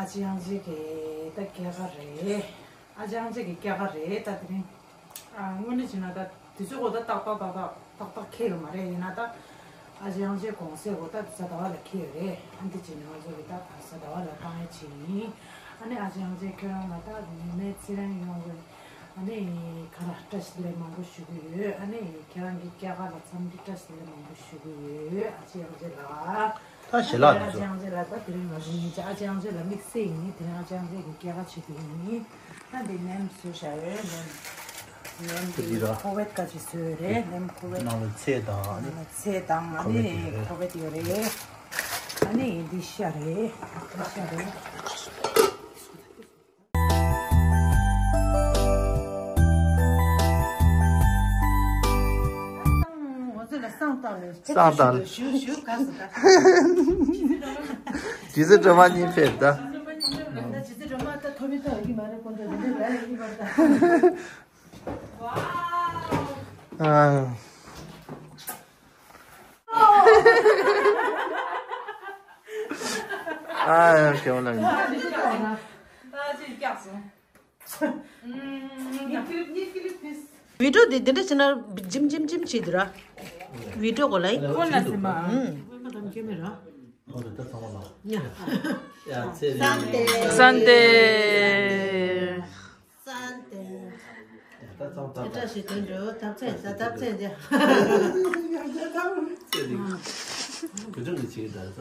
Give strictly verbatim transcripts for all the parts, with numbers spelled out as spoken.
ཅི་ཡང་ཅིག་གི་ད་སྐྱེས་ཀ་རེད། ཨ་ཅང་ཅིག་གི་སྐྱེས་ཀ་རེད་ད་དེ་རིང་། ཨ་དངོས་གནས་བྱས་ན་ད་དུས་ཚོད་འགོ་ད་ཏག་ཏག་ཏག་ཏག་ཏག་ཏག་ཁེལ་ཡོད་མ་རེད། ཡིན་ན་ད་ཨ་ཅང་ཅིག་གུང་སེང་འགོ་ད་གཟའ་ཟླ་བ་ལ་ཁེལ་ཡོད་རེད། ཨ་འདི་བྱས་ན་ང་ཚོ་གི་ད་གཟའ་ཟླ་བ་ལ་བཏང་ཡ་ཅིག་ཡིན། ཨ་ནི་ཨ་ཅང་ཅིག་ཁྱོད་རང་ལ་ད་ཉི་མའི་ཚེ་རིང་ཡོང་དགོས། ཨ་ནི་ཁ་ལ་བཀྲ་ཤིས་བདེ་ལེགས་མང་པོ་ཞུ་གི་ཡོད། ཨ་ནི་ཁྱེད་རང་གི་སྐྱེས་སྐར་ལ་འཚམས་འདྲི་བཀྲ་ཤིས་བདེ་ལེགས་མང་པོ་ཞུ་གི་ཡོད། ཨ་ཅེ་ཨང་ཅེ་ལགས། ད་ཞལ་ལག་ཨ་ཅེ་ཨང་ཅེ་ལགས་ད་དེ་རིང་ང་ཚོ་ཉིན་ཅིག་ཨ་ཅེ་ཨང་ཅེ་ལགས་དམིགས་བསལ་ཡིན། དེ་རིང་ཨ་ཅེ་ཨང་ཅེ་གི་སྐྱེས་སྐར་བྱེད་དུས་ཡིན། ད་འདི་ནེམ་བཟོས་བཞག་ཡོད། ནེམ་ནེམ་དེ་འདི་ར་ཁོ་བེད་ཀ་ཅིག་བཟོས་ཡོད་རེད། ནེམ་ཁོ་བེད་ནང་ལ་ཚེ་དང་ཨ་ནི་ནང་ལ་ཚེ་དང་ཨ་ནི་ཁོ་བེད་ཡོད་རེད། ཨ་ནི་འདི་ཤ་རེད། འདི་ཤ་རེད། སང་ཏང་ཞུ་ཞུ་ག་ས་ད། རྗེ་བཙུན་སྒྲོལ་མ་གཉིས་ཕེབས་ད། རྗེ་བཙུན་སྒྲོལ་མ་ད་ཐོབ་པའི་ཐོབ་ཀྱི་མ་རེད། ཁོང་ཚོ་འདི་འདྲ་ལ་ཡིན་པར་ད། ཨ། ཨ་ཡ་ཁྱེད་ལ། བི་ཌིའོ་འདི་འདི་འདྲ་བྱས་ན་ཇིམ་ཇིམ་ཇིམ་བྱེད་དུ་ར། བི་ཌིའོ་གོ་ལ་ཡིན། ཁོ་ལ་སེམས་མ། ཨང་། ཨོ་རེད་ད་ཚང་མ་ལ། ཡ། ཡ་ཚེ་རིང་། སན་ཏེ། སན་ཏེ། ད་ཚང་ད་ད་བཀྲ་ཤིས་དོན་གྲུབ་ཐབ་ཚད་ད་ཐབ་ཚད་འདི། ཚེ་རིང་། ག་ཚོད་ནས་བྱེད་ད་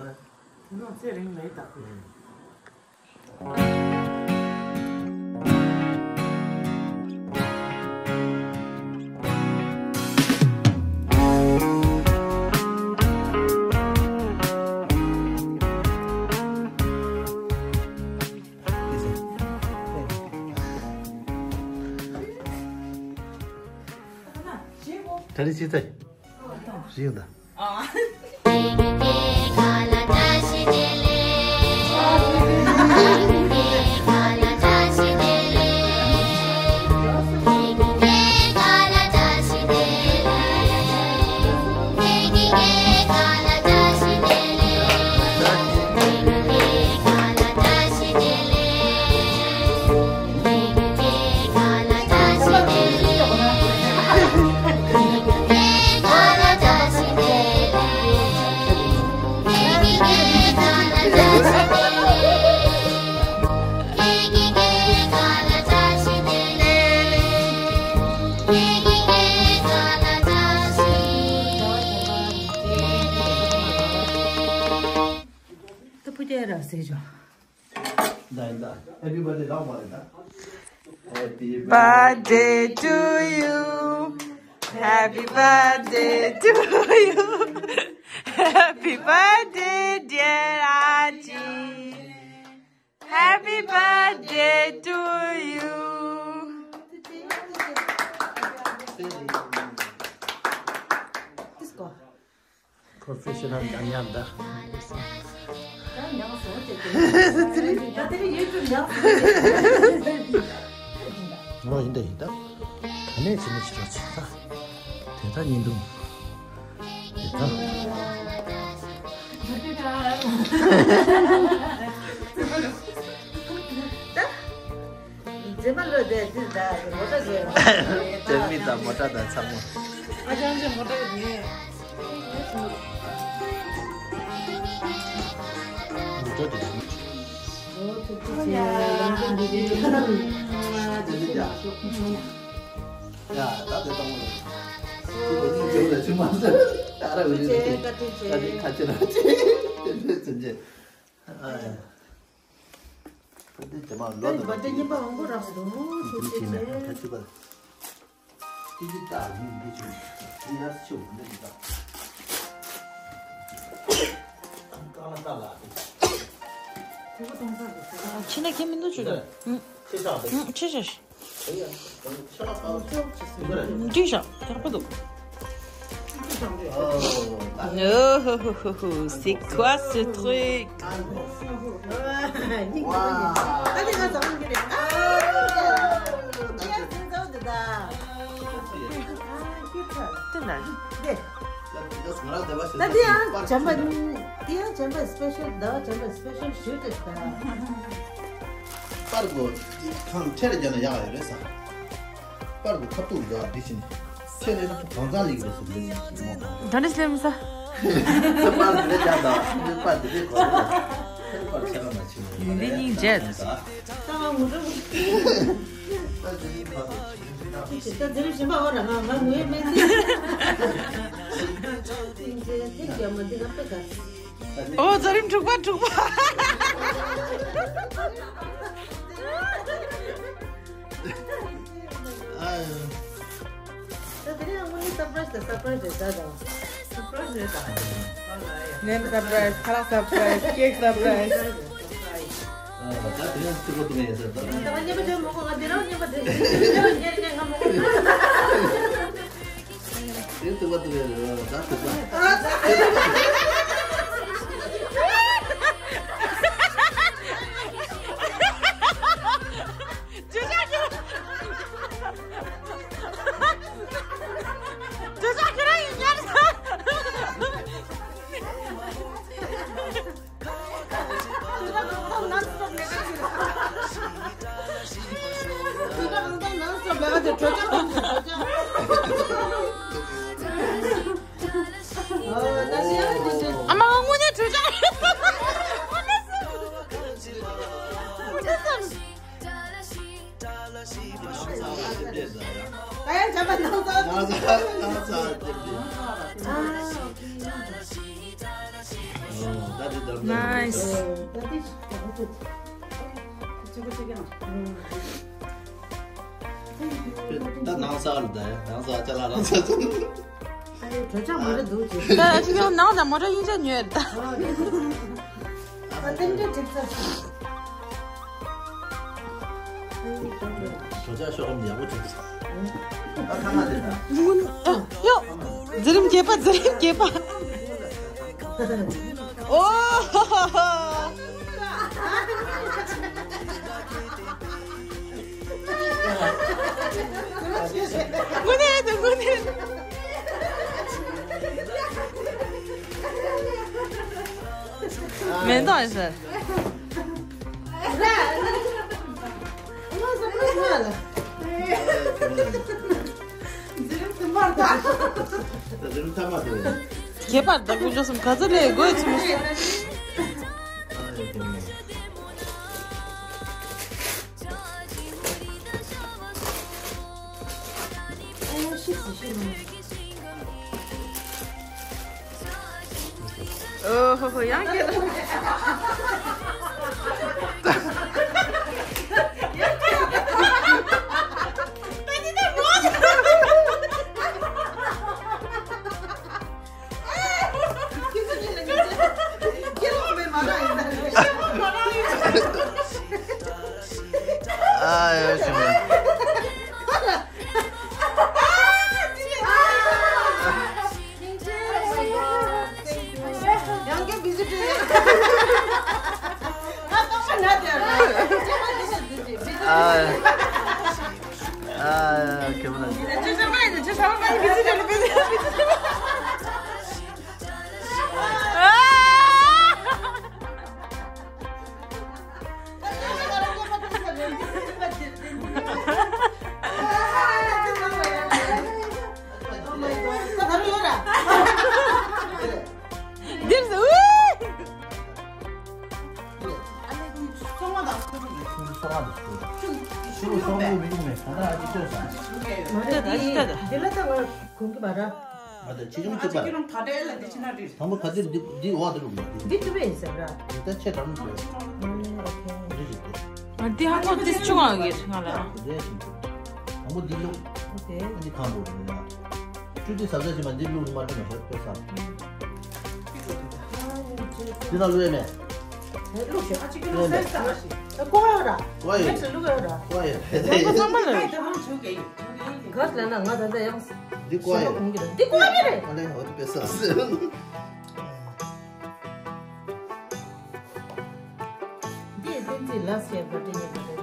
ས། ཚེ་རིང་ལས་ད། ད་རེས་ཅི་ཚེ། རིང་ད། ད་སྤུ་རྒྱལ་ར་ཟེར་ཆོག་ད་ཡིན་ད། Happy birthday ལབ་པ་རེད་ད། Happy birthday to you. Happy birthday to you. Happy birthday, dear Aji. Happy birthday to you. Professional ཉམས་ཉམས་ད། ལོ་ཡིན་ད་ཡིན་ད། ད་ནས་ཕྱི་ནས་ཕྱི་རོགས་བྱེད་ད། དེ་ད་ཉིན་དུ། དེ་ད། ད། རྗེས་མ་ལོས་དེ་དེ་ད་མོ་ཊ་བཟོས། དེ་མི་དང་མོ་ཊ་དང་ཚང་མ། ཨ་ཅང་ཅང་མོ་ཊ་ཡོད་ངེས། མོ་ཊ་དེ་ཚང་མ། ཨོ་ཐུགས་རྗེ་ཆེ། ཡ་ད་དེ་གཏོང་མོ་ལ། དེ་ནི་ཇོ་ལ་ཆུ་མ་ཟེར། ཨ་ར་འུ་ལི་ལ་ཆུ་ད་དེ་ཁ་ཆེ་ར་ཆེ། དེ་འདྲ་ཚུན་ཆད། ཨ་ཡ། ད་འདི་དེ་མ་ལོ་ད་ད་འདི་གཉིས་པ་འོང་གོ་རག་སོང་། ཐུགས་རྗེ་ཆེ། ད་ཅི་པ། ཏི་ཏི་ཏ་ཡིན་འདི་ཆུ། འདི་ཡར་ཆུ་འདི་ཏི་ཏ། ཀ་ལ་ཏ་ལ། ཁྱི་ན་ཁྱི་མི་འདུག་ཆུ་ད། ཁྱི་ཤག་འདི། ཁྱི་ཤག་འདི་ཤག་ཡག་པོ་འདུག་ཨོ། C'est quoi ce truc? ད་དེ་ཡང་བྱམས་པ། དེ་ཡང་བྱམས་པ་སི་པེ་ཤལ། ཟླ་བ་བྱམས་པ་སི་པེ་ཤལ་ཞུ་དེ་ད། པར་གོ་ཁང་ཁྲལ་རྒྱག་ན་ཡག་ཡོད་རེད་ས། པར་གོ་ཁ་ཐུག་འགྲོ་འདི་བཞིན་ཁྲལ་ལས་ན་གང་ཚང་ལིག་རེད་ཟེར་འདི་མོ་གང་། ད་འདྲ་སླེབས་ས། པར་འདི་རྒྱག་ད་འདི་པར་འདི་རེད་གོ་རེད། པར་ཆ་ག་མ་ཆེ་མོ་འདི་གཉིས་བརྗེད། ད་ང་ངུ་འགྲོ། ད་འདི་རེད་གཞན་པ་འོ་ར་ང་ང་ངུ་ཡས་མེད་ཚེ། འདི་རྒྱ་མ་འདི་ང་པེ་ག་ཨོ་ཛ་རིམ་དྲུག་པ་དྲུག་པ། ཨ། ད་དེ་རིང་དངོས་གནས་སར་པ་རའི་སི་དང་སར་པ་རའི་སི་རེད་ད། སར་པ་རའི་སི་རེད་ད། ལེམ་སར་པ་རའི་སི། ཁ་ལག་སར་པ་རའི་སི། ཀེག་སར་པ་རའི་སི། ཨ། ད་དེ་རིང་ཚིག་པ་དུ་མེད་ཡིན་ས་ད། ད་ང་གཉིས་པ་ཅན་མོ་གོ་ང་དེ་རང་གཉིས་པ་དེ་དེ་རང་གཉིས་ང་མོ་གོ། དེ་ཐུབ་པ་ཐུབ་པའི་རེ་བ་ད་ཐུབ་པ། ཇོ་ཇོ་ཁྱོད། ཇོ་ཇོ་ཁྱོད་རང་ཡིན་ཉག་ཨ་མ་དངོས་གནས་གྲོས་ཆོད། ད་ཡང་བྱམས་པ་ནང་ཚ། ནང་ཚ་ནང་ཚ་ལྟེབ་ལྟེབ། ད་དེ་ལྟར། ནའིས། ད་ནང་ཚ་ལ་ད་ཡང་ནང་ཚ་ཅ་ལག་ནང་ཚ། གྲོས་ཆོད་མ་རེད་འདུག་ཅེས། ད་ཁྱོད་ནང་ལ་མོ་ཊ་དབྱིན་ཇི་ཉོས་ད། ད་ཏན་ཏན་འགྲིག་ཚར། གྲོས་ཆོད་ཤོག་གམ་ཡག་པོ་བྱུང་སོང་། ཨ་ཁ་མ་རེད་ད། ཡོ། འཛིན་རིམ་བརྒྱད་པ། འཛིན་རིམ་བརྒྱད་པ། ཨོ། དངོས་གནས་རེད་དོ། དངོས་གནས་རེད། མེ་ཏོག་ཡིན་ཟེར། ཁྱད་པར་ད་དཀོན་མཆོག་གསུམ་ག་ཚོད་ལས་དགོས་ཚུལ། ཨོ་ཧོ་ཧོ། ཡང་སྐྱེས་ལ། ཨ་ཡོ་ཞིམ་ལ། ཡང་བསྐྱར་བི་ཟི་ཊི། ང་སྟོང་པ་ན་དེ་ར། ཨ། ཨ། ཁྱོད་མ་ན། ཅི་ཟེར་བ་ཡིན། ཅི་ཟེར་བ་ཡིན། བི་ཟི་ཊི་ལ། བི་ཟི་ཊི་ལ། ཨ། འདིར་ཟེར། ཨུའི། ཤུ་ལུ་སོང་ལུ་མི་འདུག་མེད། ད་ལྟ་ཨ་ཅི་ལྟོས་ས། ད་ད་ད་ད། འདི་ལ་ད་ང་གོན་གི་མ་ར། ཨ་ད་ཆེ་ཆུང་གཅིག་པ་རེད། ད་ལྟ་ཨེ་ལ་འདི་ཕྱི་ན་རེད། དང་པོ་ག་ཚོད་འདི་འདི་འོག་ཏུ་རུག་འདི་ཐུབ་པས་ཡིན་ཟེར་ར། འདི་ད་ཆེ་དྲགས་མི་འདུག་ཨ་ཨོ་ཁེ། འདི་རེད་དེ། ང་འདི་ཧ་གོ་འདི་ཆུང་བ་གི་ང་ལ། འདི་ཡ་ཞིམ་པོ། དང་པོ་འདི་ལུག་ཨོ་ཁེ། འདི་གང་འགྲོ་རུག་ཡ། བཅུ་འདི་ཟབ་ཟབ་ཞིམ་པ་འདི་ལུག་ནི་མ་འདྲ་མ་ཤོར་དཔེ་ས། འདི་ན་ལུག་ཡ་མེད། ལུག་ཤོད། ཨ་ཅིག་ལུག་ཟེར་ས་ཞིག་ཀོ་ཡོད་ར། ཀོ་ཡོད། ལུག་ཡོད་ར། ཀོ་ཡོད། ང་ཚོ་ཚང་མ་ལ། ག་ལ་ན་ང་ད་ལྟ་ཡང་། འདི་ཀོ་ཡ་རེད། འདི་ཀོ་ཡ་རེད། ཨ་ལས་འོ་དེ་དཔེ་ས་ཟེར། འདི་བསྟན་འཛིན་ལགས་ཀྱི་བ་དེ་ཉེ་བ་རེད།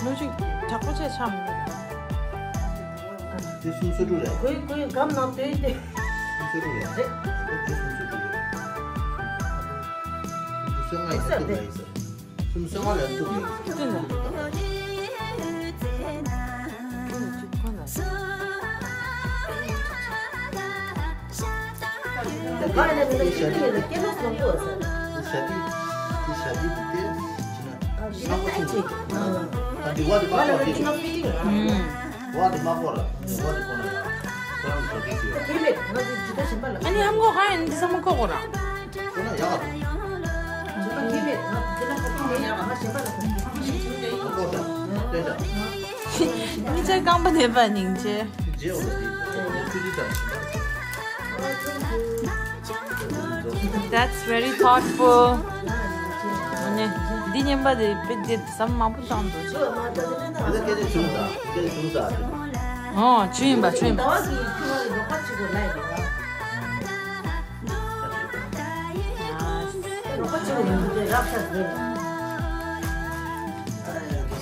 ལོ་གཅིག་དྲག་པོ་བྱས་ཆམ། དེ་སུམ་སོ་དྲུག་རེད། ཁོའི་ཁོའི་སྒམ་ནང་བསྡད་དེ། སུམ་སོ་དྲུག་རེད། དེ་སུམ་སོ་དྲུག་རེད། དེ་སོ་ལྔ་ཡིན་ས་དྲུག་ལ་ཡིན་ས། ཅུང་ཟད་མ་ལས་འདུག་གི། ཅི་ན། ཞ་ཏི། ཞ་ཏི་དེ་ཏེ་ཅི་ན། ཨ་འདི་བ་དེ་མ་གོ་དེ། ཨུམ། བ་དེ་མ་གོ་ར། བ་དེ་གོ་ན་ཡ། ཁོ་རང་གི་ཞ་ཏི་དེ། ཨ་ནི་ཧམ་གོ་ཧ་ཡིན་འདི་ས་མ་གོ་གོ་ར། ཁོ་ན་ཡག་ག་མི་ཚེ་རྐང་པ་ནས་པ་སྙིང་རྗེ། That's very thoughtful. ཨ་ནི་འདི་ཉན་པ་དེ་དཔེ་དེ་བསམ་མང་པོ་བཏང་འདུག་ཨོ་ཆུ་ཡིན་པ་ཆུ་ཡིན་པ།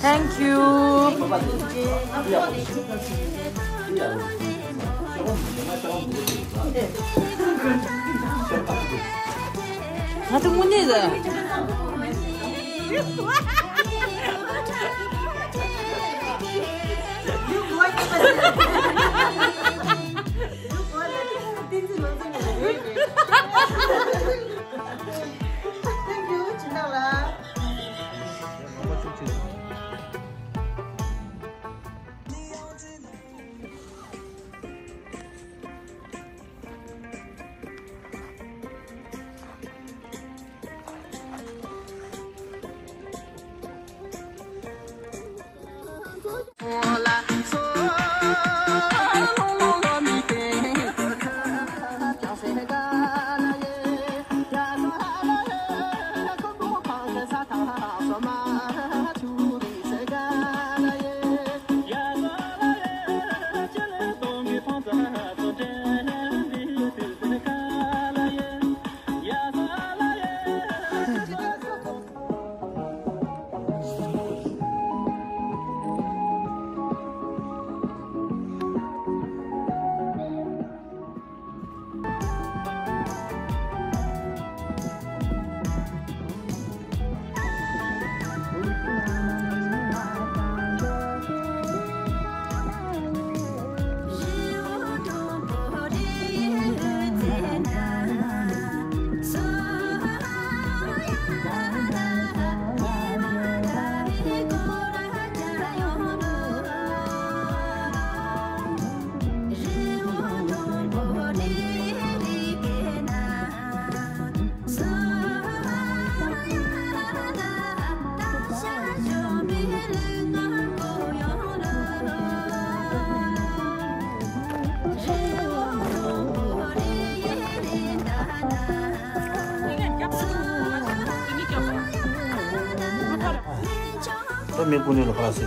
Thank you. ང་ཚོ་དངོས་གནས་ད། ད་མི་ཀུན་ནས་ལོ་ཁ་ལ་སི།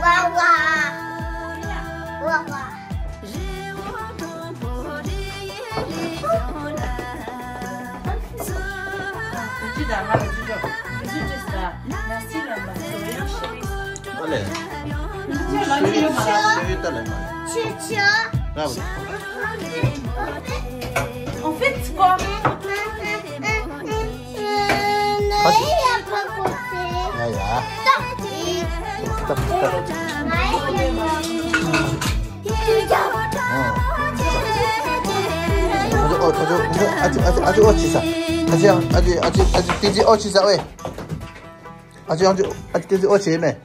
ཝ་ཝ། ཝ་ཝ། ཨ་ལེ། ཤེས་ཡོད་ད་ལེ་མ། ཆེ་ཆེ། ར་བ། En fait, quoi? ཡ་ཡ། སྟབས་སྟབས། ཨ་ཅོ་ཨ་ཅོ་ཨ་ཅོ་ཨ་ཅོ་ཨ་ཅོ་ཨ་ཅོ་ཨ་ཅོ་ཨ་ཅོ་ཨ་ཅོ་ཨ་ཅོ་ཏི་ཅི་ཨོ་ཆི་ས་ཝེ། ཨ་ཅོ་ཨ་ཅོ་ཨ་ཅོ་ཏི་ཅི་ཨོ་ཆི་མེ།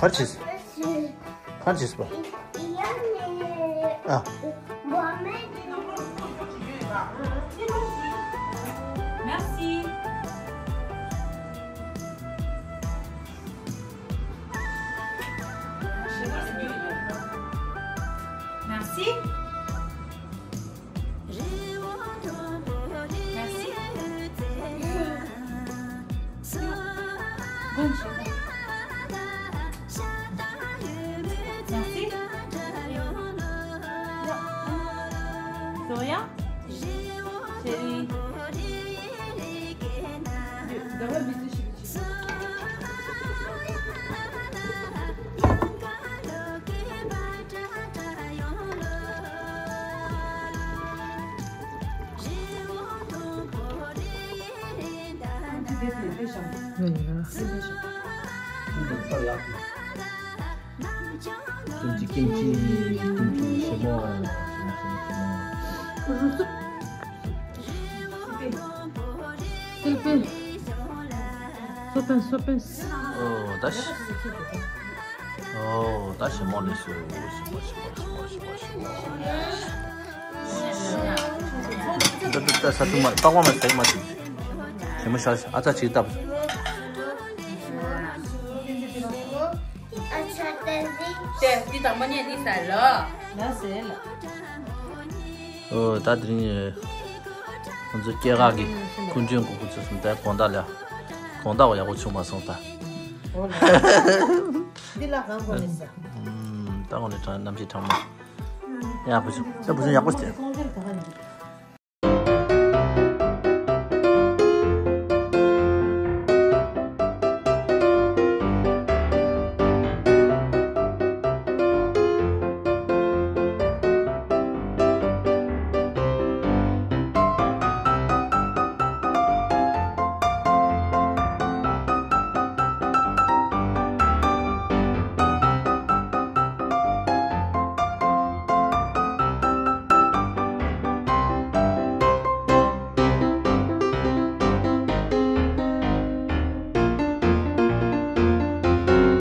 ཁར་ཆིས། ཁར་ཆིས་པ། ཨ། Merci. Merci. Merci. Bonne journée. Merci. Soya. Chérie. ཁྱིམ་གྱི་ཀིམ་ཅི་ཀིམ་ཅི་ཞིམ་པོ། སི་པན། སོ་པན། སོ་པན། ཨོ་ད་ཤི། ཨོ་ད་ཞིམ་པོ་ནི་སུ། ཞིམ་པོ་ཞིམ་པོ་ཞིམ་པོ་ཞིམ་པོ་ཞིམ་པོ། ད་ད་ད་ས་ཐུག་མ་ཏོག་པ་མ་ཟེར་མ་ཟེར། ཞིམ་པོ་ཤ་ཤ་ཨ་ཙ་ཅིག་ལྟ། ཨ་ཅག་ཏན་ཏན། དེ་འདི་དང་མ་ཉན་འདི་ཟ་ལོ། ལ་ཟེར་ལ། ཨོ་ད་དེ་རིང་ཁོང་ཚོ་སྐྱེས་སྐར་གྱི་ཀུན་སྤྱོད་གོ་སྐུ་ཚོ་སོང་ད་དགོང་དག་ལ། དགོང་དག་བ་ཡག་པོ་བྱུང་མ་སོང་ད། འོ་ལ། འདི་ལ་གང་དགོས་ནས་ཟ། ད་དགོང་ནས་གྲང་གནམ་གཤིས་གྲང་མོ། ཡག་པོ་བྱུང་ད་བུ་ཆུང་ཡག་པོ་བྱས།